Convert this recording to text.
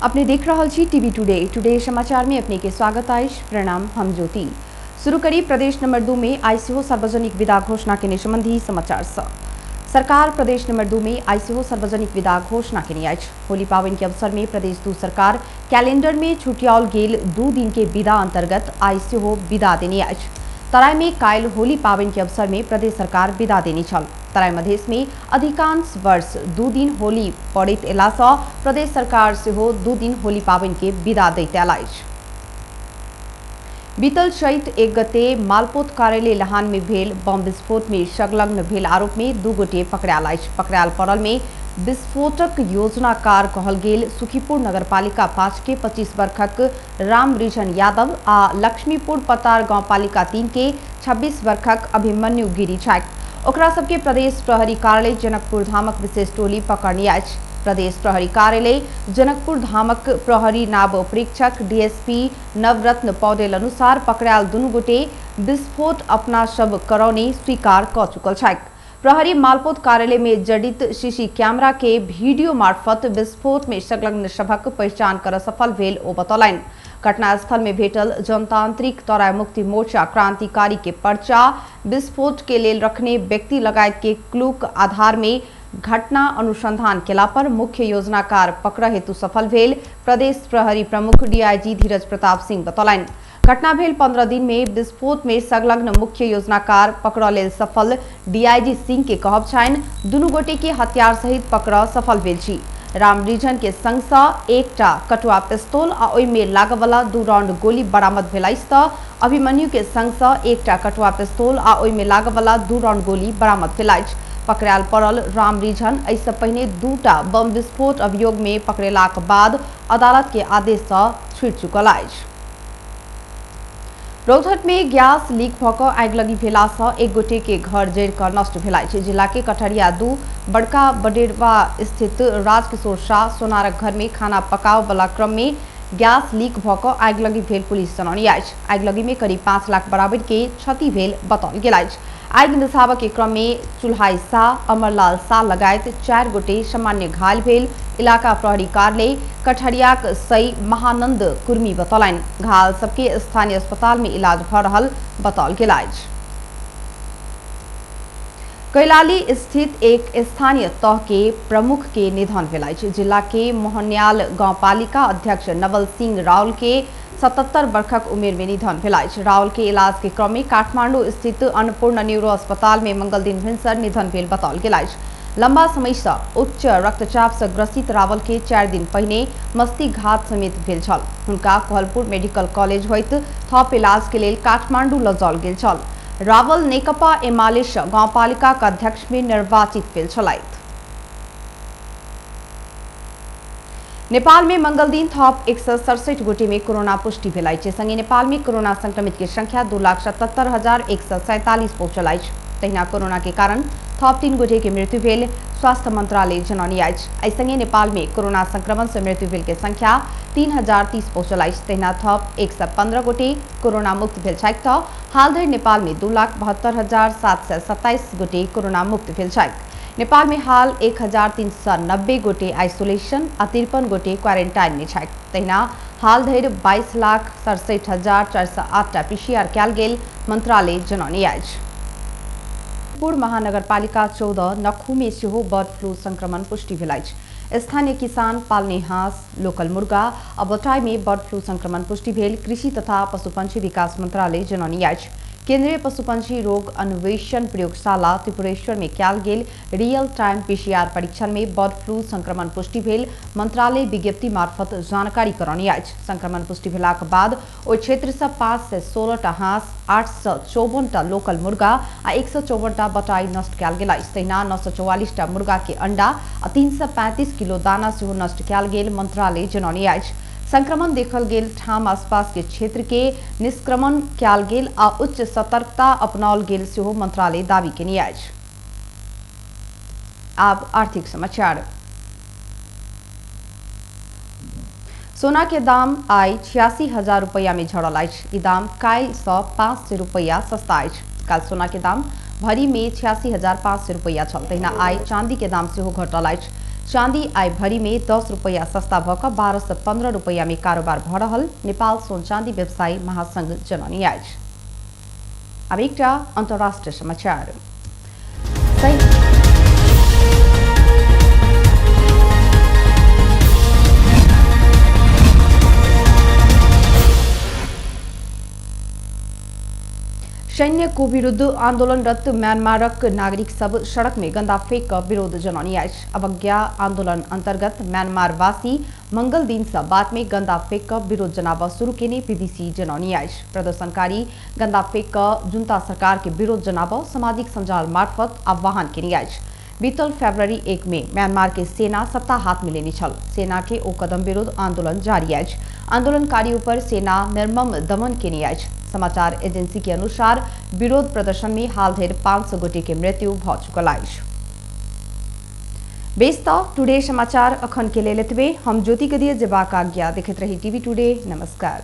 अपने देख रहल छी टीवी टुडे। टुडे समाचार में अपने के स्वागत अछि। प्रणाम, हम ज्योति। शुरू करी प्रदेश नंबर 2 में आइ सेहो सार्वजनिक विदा घोषणा केने संबंधी समाचार सँ। सरकार प्रदेश नंबर 2 में आइ सेहो सार्वजनिक विदा घोषणा केने अछि। होली पाबनि के अवसर में प्रदेश 2 सरकार कैलेंडर में छुटियाओल गेल 2 दिन के विदा अंतर्गत आइ सेहो विदा देने अछि। तराई में काल्हि होली पाबनि के अवसर में प्रदेश सरकार विदा देने छल। तराई मधेश में अधिकांश वर्ष 2 दिन होली पड़ैत अयला सँ प्रदेश सरकार सेहो 2 दिन होली पाबनि के विदा दैत आयल अछि। बीतल चैत 1 गते मालपोत कार्यालय लहान में भेल बम विस्फोट में संलग्न भेल आरोप में 2 गोटे पकड़ायल अछि। पकड़ायल पड़ल में विस्फोटक योजनाकार कहल गेल सुखीपुर नगरपालिका 5 के 25 वर्षक रामरिझन यादव आ लक्ष्मीपुर पतार गांवपालिका 3 के 26 वर्षक अभिमन्यु गिरी छथि। ओकरा सबके प्रदेश प्रहरी कार्यालय जनकपुर धामक विशेष टोली पकड़ने अछि। प्रदेश प्रहरी कार्यालय जनकपुर धामक प्रहरी नाव परीक्षक डीएसपी नवरत्न पौडेल अनुसार पकड़ायल दुनू गोटे विस्फोट अपना सब करौने स्वीकार क चुकल छथि। प्रहरी मालपोत कार्यालय में जड़ित सीसी कैमरा के वीडियो मार्फत विस्फोट में संलग्न सभक पहचान कर सफल भेल ओ बतौलनि। घटनास्थल में भेटल जनतांत्रिक तराई मुक्ति मोर्चा क्रांतिकारी के पर्चा विस्फोट के लेल रखने व्यक्ति लगायत के क्लूक आधार में घटना अनुसंधान केला पर मुख्य योजनाकार पकड़ हेतु सफल भेल प्रदेश प्रहरी प्रमुख डीआईजी धीरज प्रताप सिंह बतौलनि। घटना भेल 15 दिन में विस्फोट में संलग्न मुख्य योजनाकार पकड़ लेल सफल डीआईजी सिंह के कहब छनि दुनू गोटे के हथियार सहित पकड़ सफल भेल छी। रामरिझन के संग सँ एकटा कटुआ पिस्तौल आ ओहि में लागवला 2 राउंड गोली बरामद भेल अछि त अभिमन्यु के संग सँ एकटा कटुआ पिस्तौल आ ओहि में लागवला 2 राउंड गोली बरामद भेल अछि। पकड़ायल पड़ल रामरिझन एहिसँ पहिने 2टा बम विस्फोट अभियोग में पकड़ेलाक बाद अदालत के आदेश सँ छूटि चुकल अछि। रौतहट में गैस लीक भऽ कऽ आगिलगी भेला सँ एक गोटे के घर जरि कऽ नष्ट भेल अछि। जिला के कटहरिया 2 बड़का बडेरवा स्थित राजकिशोर शाह सोनारक घर में खाना पकाव वाला क्रम में गैस लीक भऽ कऽ आगिलगी भेल पुलिस जनौने अछि। आगिलगी में करीब 5 लाख बराबर के क्षति भेल बताओल गेल अछि। आगि मिझाबऽ के क्रम में चुल्हाई शाह, अमरलाल शाह लगायत 4 गोटे सामान्य घायल भेल इलाका प्रहरी कार्यालय कटहरियाक सई महानंद कुर्मी बतौलनि। घायल सबके स्थानीय अस्पताल में इलाज भऽ रहल बताओल गेल अछि। कैलाली स्थित एक स्थानीय तह के प्रमुख के निधन भेल अछि। जिला के मोहन्याल गांवपालिका अध्यक्ष नवल सिंह रावल के 77 वर्षक उमेर में निधन भेल अछि। रावल के इलाज के क्रम में काठमांडू स्थित अन्नपूर्णा न्यूरो अस्पताल में मंगल दिन भिनसर निधन भेल बताओल गेल अछि। लंबा समय से उच्च रक्तचाप से ग्रसित रावल के 4 दिन पहिने मस्तिष्कघात समेत भेल छल। हुनका कोहलपुर मेडिकल कॉलेज होइत थप इलाज के लेल काठमांडू लऽ जाओल गेल छल। रावल नेकपा एमाले गांवपालिका के अध्यक्ष में निर्वाचित भेल छलथि। नेपाल में मंगल दिन थप 167 गोटे में कोरोना पुष्टि भेल अछि। संगे नेपाल में कोरोना संक्रमित के संख्या 2,77,147 पहुंचल अछि। तहिना कोरोना के कारण थप 3 गोटे के मृत्यु भेल स्वास्थ्य मंत्रालय जनौने अछि। एहि संगे नेपाल में कोरोना संक्रमण से मृत्यु भेल के संख्या 3,030 पहुंचल अछि। तहिना थप 115 गोटे कोरोना मुक्त भेल छथि त हाल धरि नेपाल में 2,72,727 गोटे कोरोना मुक्त भेल छथि। नेपाल में हाल 1,390 गोटे आइसोलेशन आ 53 गोटे क्वारेंटाइन में छथि। तहिना हाल धरि 22,67,408 पीसीआर कयल गेल मंत्रालय जनौने अछि। पूर्व महानगरपालिका 14 नखू में सेहो बर्ड फ्लू संक्रमण पुष्टि भेल अछि। स्थानीय किसान पालने हाँस, लोकल मुर्गा आ बटाई में बर्ड फ्लू संक्रमण पुष्टि भेल कृषि तथा पशुपक्षी विकास मंत्रालय जनौने अछि। केंद्रीय पशुपक्षी रोग अन्वेषण प्रयोगशाला त्रिपुरेश्वर में कयल गेल रियल टाइम पीसीआर परीक्षण में बर्ड फ्लू संक्रमण पुष्टि भेल मंत्रालय विज्ञप्ति मार्फत जानकारी करौने अछि। संक्रमण पुष्टि भेलाक बाद ओहि क्षेत्र सँ 516टा हाँस, 854टा लोकल मुर्गा आ 154टा बटाई नष्ट कयल गेल अछि। तहिना 944टा मुर्गा के अंडा आ 335 किलो दाना सेहो नष्ट कयल गेल मंत्रालय जनौने अछि। संक्रमण देखल गेल ठाम आसपास के क्षेत्र के निष्क्रमण कयल गेल आ उच्च सतर्कता अपनाओल गेल सेहो मंत्रालय दावी केने अछि। आब आर्थिक समाचार। सोना के दाम आइ 86,000 रुपया में झड़ल अछि। ई दाम काल्हि सँ 500 रुपया सस्ता अछि। काल्हि सोना के दाम भरी में 86,500 रुपया छल। तहिना आइ चांदी के दाम सेहो घटल अछि। चांदी आइ भरी में 10 रुपया सस्ता भ क 12 से 15 रुपया में कारोबार भ रहल नेपाल सोन चांदी व्यवसायी महासंघ जनौनी अछि। अब एकटा अंतर्राष्ट्रीय समाचार। सैन्य को विरुद्ध आंदोलनरत म्यांमारक नागरिक सब सड़क में गंदा फेंक क विरोध जनौनी अछि। अवज्ञा आंदोलन अंतर्गत म्यांमारवासी मंगल दिन से बाद में गंदा फेंक क विरोध जनाब शुरू केने बीबीसी जनौनी अछि। प्रदर्शनकारी गंदा फेंक क जुन्ता सरकार के विरोध जनाब सामाजिक संजाल मार्फत आह्वान केने अछि। बीतल फरवरी 1 में म्यांमार के सेना सत्ता हाथ में लेने छल। सेना के ओ कदम विरोध आंदोलन जारी अछि। आंदोलनकारी पर सेना निर्मम दमन केने अछि। समाचार एजेंसी के अनुसार विरोध प्रदर्शन में हाल धरि 500 गोटे के मृत्यु भ चुकल अछि। बेस त टुडे समाचार अखन के लेल एतबे। हम ज्योति के दिए जेबाक आज्ञा। देखैत रही टीवी टुडे। नमस्कार।